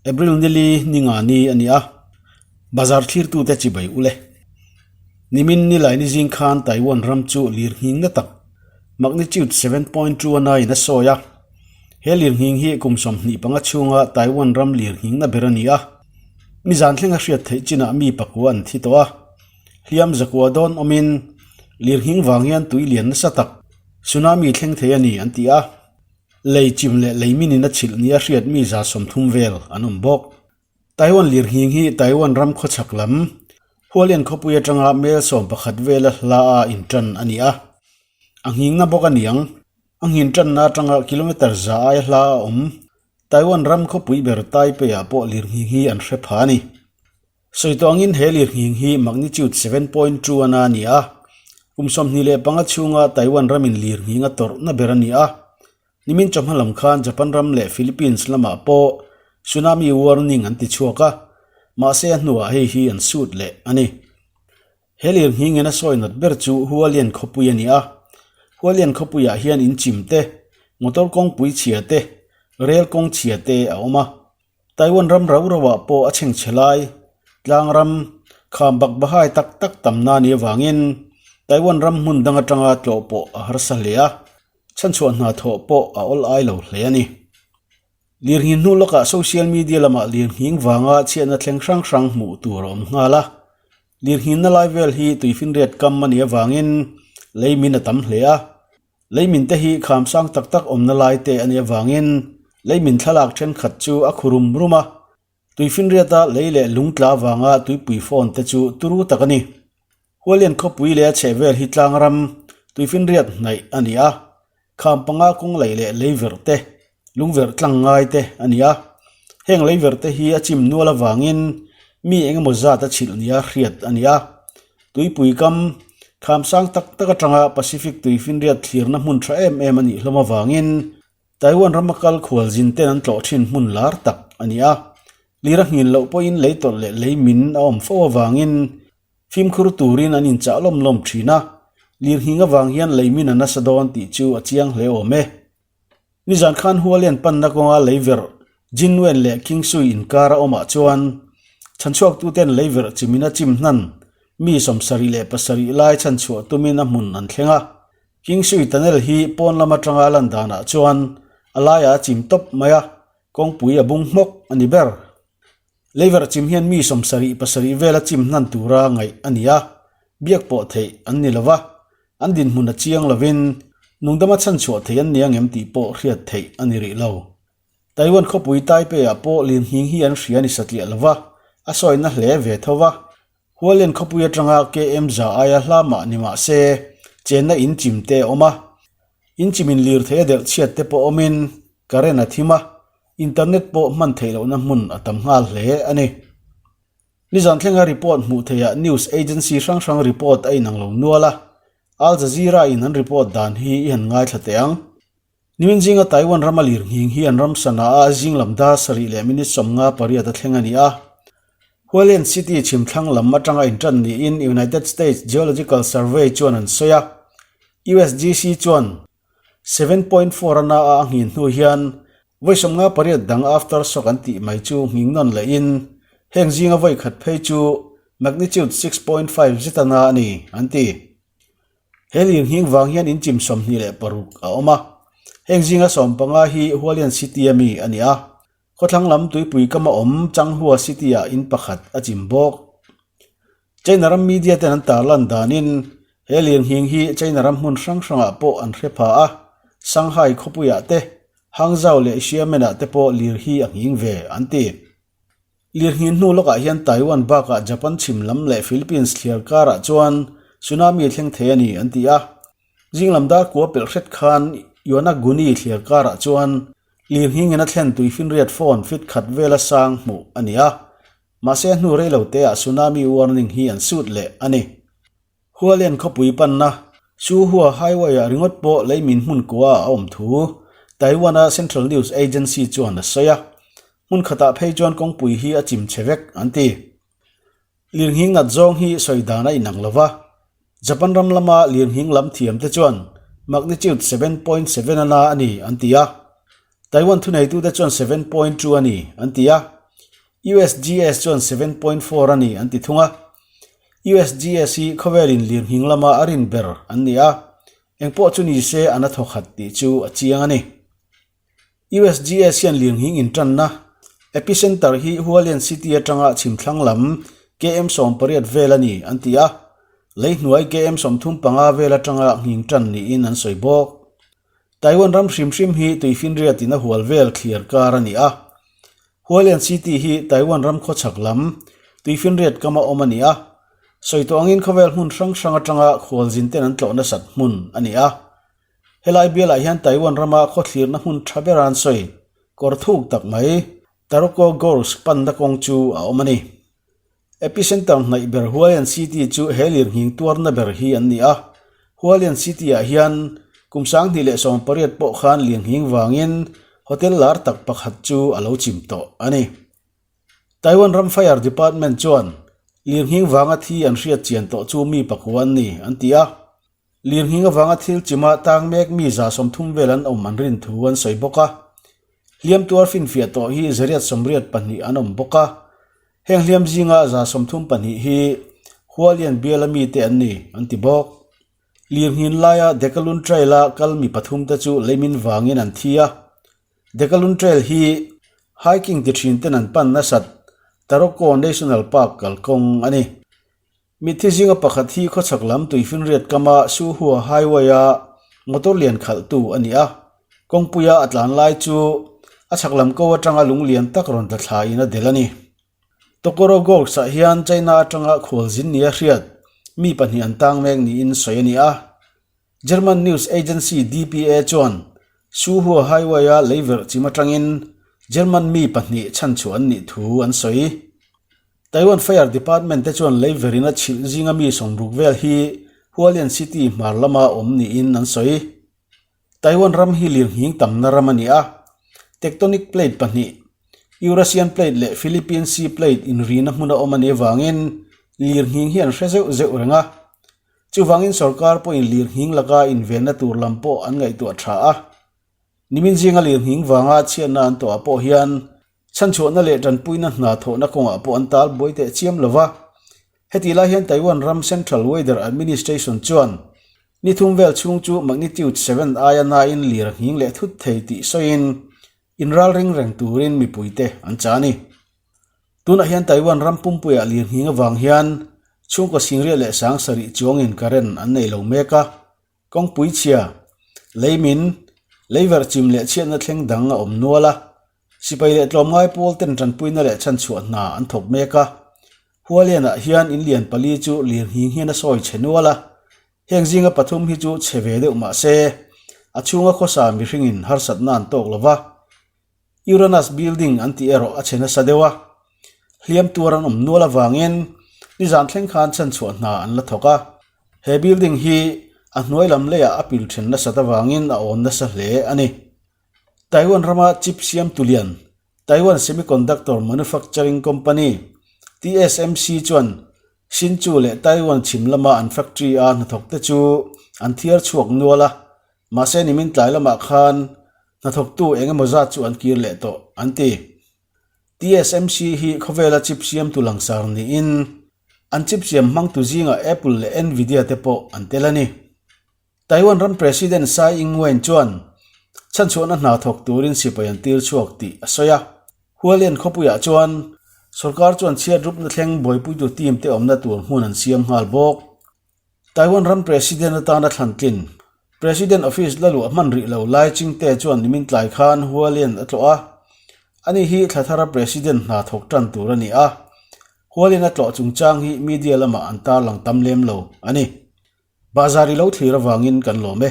April nili ni nga ni a ni a, bazar thlirtute chibai ule. Nimin nilai ni zing khan Taiwan ram chu lir nghing na tak magnitude 7.2 a naiin a sawi a. He lir nghing hi kum 25 chhunga Taiwan ram lir nghing na ber a ni a. Nizan thleng a hriat theih chinah mi pakua an thi tawh a. Hliam zakua dawn awmin lir nghing vang hian tui lian nasa tak tsunami thleng thei a ni an ti a. Lei chim leh lei minin a chhilh nia hriat mi 30 vel an awm bawk. Taiwan lir nghing hi Taiwan ram khawchhak lam Hualien khawpui atanga mel 11 vela hla a intan a ni a. A nghingna bawk a niang. A nghin tanna atanga kilometre 100 aia hla a awm. Taiwan ram khawpui ber Taipei ah pawh lir nghing hi an hre pha a ni. Sawi tawh angin he lir nghing hi magnitude 7.2 a na a ni a. Kum 25 chhunga Taiwan ramin lir nghing a tawrhna ber a ni a. Nimin chawhma lam khan Japan ram leh Philippines lamah pawh tsunami warning an ti chhuak a, mahse a hnuah hei hi an sut leh a ni. He lir nghingin a sawi nat ber chu Hualien khawpui a ni a. Hualien khawpuiah hian in chim te, motor kawngpui chhia te, rel kawng chhia te a awm a. Taiwan ram rau rauah pawh a chhengchhe lai, tlang ram, kham bak bahai tak tak tamna a nih avangin Taiwan ram hmun dang atanga tlawh pawh a harsa hle a, chhanchhuah hna thawh pawh a awl ai lo hle a ni. Lirnghing hnu lawkah social media lamah lirnghing vanga chhiatna thleng hrang hrang hmuh tur a awm nghal a. Lirnghinna lai vel hi tuifinriat kam a nih avangin lei min a tam hle a. Lei min te hi kham sang tak tak awmna lai te a nih avangin lei min thlalak thenkhat chu a khu rum rum a. Tuifinriata lei leh lung tla avanga tuipui phone te chu turu tak a ni. Hualien khawpui leh a chhehvel hi tlang ram tuifinriat hnaih a ni a. Kham panga kawng laih leh lei verh te, lung verh tlang ngai te a ni a. Heng lei verh te hi a chim nual avangin mi eng emaw zat a chhilh nia hriat a ni a. Tuipui kam kham sang tak tak atanga Pacific tuifinriat thlirna hmun tha em em a nih hlawm avangin Taiwan rama kal khual zin ten an tlawh thin hmun lar tak a ni a. Lir a nghin loh pawhin lei tawlh leh lei min a awm fo avangin fimkhur turin an inchah lawm lawm thin a. Lir nghing avang hian lei min a nasa dawn tih chu a chiang hle awm e. Nizan khan Hualien panna kawnga lei verh Jinwen leh Kingsui inkar a awmah chuan chhanchhuaktuten lei verh chimin a chim hnan mi 77 lai chhanchhuah tumin a hmun an thleng a. Kingsui tunnel hi pawn lam atanga a lan danah chuan a laiah a chim tawp mai a, kawngpui a bung hmawk a ni ber. Lei verh chim hian mi 77 vel a chim hnan tura ngaih a ni a, biak pawh theih an ni lova, an dinhmun a chiang lovin nungdama chhanchhuah theih an ni angem tih pawh hriat theih a ni rih lo. Taiwan khawpui Taipei-ah pawh lirnghing hi an hria ni satliah lova, a sawina hle ve tho va. Hualien khawpui atanga KM za aia hla mah ni mah se, chenna in chim te a awm a. In chimin lirthei a delh chhiat te pawh awmin current a thim a, internet pawh hman theih lohna hmun a tam nghal hle a ni. Nizan thlenga report hmuh theihah news agency hrang hrang report a inang lo nual a, Al Jazeera in an report dan hi i han ngaithla teh ang. Nimin zinga Taiwan rama lir nghing hi an ram sana a zing lam dar sarih leh minute 58 a thleng a ni a. Hualien City chhimthlang lam atanga intan niin United States Geological Survey chuan an sawi a. USGC chuan 7.4 a na a a nghin hnu hian vawi 58 dang aftershock an tih mai chu nghing nawn lehin heng zinga vawi khat phei chu magnitude 6.5 zet a na a ni an ti. He lir nghing vang hian in chim 26 a awm a. Heng zinga 15 hi Hualien City a mi a ni a. Khawthlang lam tuipui kama awm Changhua City ah in pakhat a chim bawk. China ram media ten an tarlan danin he lir nghing hi China ram hmun hrang hrangah pawh an hre pha a. Shanghai khawpuiah te, Hangzhou leh Xiamen ah te pawh lir hi a nghing ve an ti. Lirnghin hnu lawkah hian Taiwan bakah Japan chhim lam leh Philippines thliar karah chuan tsunami thleng thei a ni an ti a. Zing lam dar kua pelh hret khan Yonaguni thliar karah chuan lirnghingin a thlen tuifinriat phone fit khat vela sang hmuh a ni a. Mahse a hnu rei lo teah tsunami warning hi an sut leh a ni. Hualien khawpui panna Suhua Highway-ah ringawt pawh leimin hmun kua a awm thu Taiwan-a Central News Agency chuan a sawi a. Hmun khatah phei chuan kawngpui hi a chim chhe vek an ti. Lirnghing nat zawng hi sawi dan a inang lo va. Japan ram lama lirnghing lam thiam te chuan magnitude 7.7 a na a ni an ti a. Taiwan thuneitute chuan 7.2 a ni an ti a. USGS chuan 7.4 a ni an ti thung a. USGS hi khawvelin lirnghing lama a rin ber an ni a, engpawh chu ni se an a thawkhat tih chu a chiang a ni. USGS hian lirnghing intanna Epicenter hi Hualien City atanga chhimthlang lam KM 18 vel a ni an ti a, lei hnuai KM 35 vel atanga nghing tan niin an sawi bawk. Taiwan ram hrim hrim hi tuifinriat in a hual vel thliar kar a ni a. Hualien City hi Taiwan ram khawchhak lam tuifinriat kama awm a ni a, sawi tawh angin khawvel hmun hrang hrang atanga khualzin ten an tlawh nasat hmun a ni a. Helai bialah hian Taiwan rama khawthlirna hmun tha ber an sawi, kawr thuk tak mai, Taroko Gorge panna kawng chu a awm a ni. Epicenter hnaih ber Hualien City chu he lirnghing tuarna ber hi an ni a. Hualien City-ah hian kum 2018 pawh khan lirnghing vangin hotel lar tak pakhat chu a lo chim tawh a ni. Taiwan ram Fire Department chuan lirnghing vanga thi an hriat chian tawh chu mi pakua an ni, an ti a. Lirnghing avanga thil chima tang mek mi 30 vel an awm an rin thu an sawi bawk a. Hliam tuar finfiah tawh hi 184 an awm bawk a. Heng hliam zinga 32 hi Hualien biala mite an ni, an ti bawk. Lirnghin laia Dekalun Trail-a kal mi pathum te chu leimin vangin an thi a. Dekalun Trail hi hiking ti thin ten an pan nasat Taroko National Park kalkawng a ni. Mitthi zinga pakhat hi khawchhak lam tuifinriat kama Suhua Highway-a motor lian khalhtu a ni a. Kawngpuia a tlan lai chu a chhak lam ko atanga lung lian tak rawn tla thlain a del a ni. Tokoro Gorge-ah hian China atanga khualzin nia hriat mi pahnih an tang mek niin sawi a ni a. German news agency dpa chuan Suhua Highway-a leiverh chim atangin German mi pahnih chhanchhuah an nih thu an sawi. Taiwan Fire Department te chuan leiverhin a chhilh zinga mi sawmruk vel hi Hualien City hmar lama awm niin an sawi. Taiwan ram hi lirnghing tamna ram a ni a, tectonic plate pahnih, Eurasian plate leh Philippine Sea plate inrina hmuna awm a nih avangin lirnghing hi an hre zeuh zeuh reng a. Chuvangin sorkar pawhin lirnghing laka invenna tur lam pawh an ngaihtuah tha a. Nimin zinga lirnghing vanga chhiatna an tawhah pawh hian chhanchhuahna leh tanpuina hna thawhna kawngah pawh an tal buai teh chiam lo va. Hetih lai hian Taiwan ram Central Weather Administration chuan ni thum vel chhung chu magnitude 7 aia nain lir a nghing leh thut thei tih sawiin inralring reng turin mipuite an chah a ni. Tunah hian Taiwan ram pumpuiah lirnghing avang hian chhungkaw singriat leh sang sarih chuangin current an nei lo mek a, kawngpui chhia, leimin, leiverh chim leh chhiatna thleng dang a awm nual a, sipai leh tlawmngai pawl ten tanpuina leh chhanchhuah hna an thawk mek a. Hualianah hian in lian pali chu lirnghing hian a sawi chhe nual a, heng zinga pathum hi chu chhe ve deuh mah se a chhunga khawsa mihringin harsatna an tawk lo va. Uranus building an tih erawh a chhe nasa deuh a, hliam tuar an awm nual avangin nizan thleng khan chhanchhuah hna an la thawk a. He building hi a hnuai lam leiah a pil then nasat avangin a awn nasa hle a ni. Taiwan rama chip siamtu lian Taiwan Semiconductor Manufacturing Company, TSMC, chuan Hsinchu leh Taiwan chhim lama an factory-a hnathawkte chu an thiar chhuak nual a, Mahse nimin tlai lamah khan hnathawktu eng emaw zat chu an kir leh tawh, an ti. TSMC hi khawvela chip siamtu langsar niin an chip siam hmangtu zingah Apple leh Nvidia te pawh an tel a ni. Taiwan ram President Tsai Ing-wen chuan chhanchhuahna hna thawk turin sipai an tir chhuak tih a sawi a. Hualien khawpuiah chuan sorkar chuan chhiatrupna thleng buaipuitu team te awmna tur hmun an siam nghal bawk. Taiwan ram President atana thlantlin, President Office la luah hman rih lo Lai Ching-te chuan nimin tlai khan Hualien a tlawh a. Ani hi thla thara President hna thawk tan tur a ni a. Hualien a tlawh chungchang hi media lamah an tarlang tam lem lo a ni. Bahzar i lo thlir avangin kan lawm e.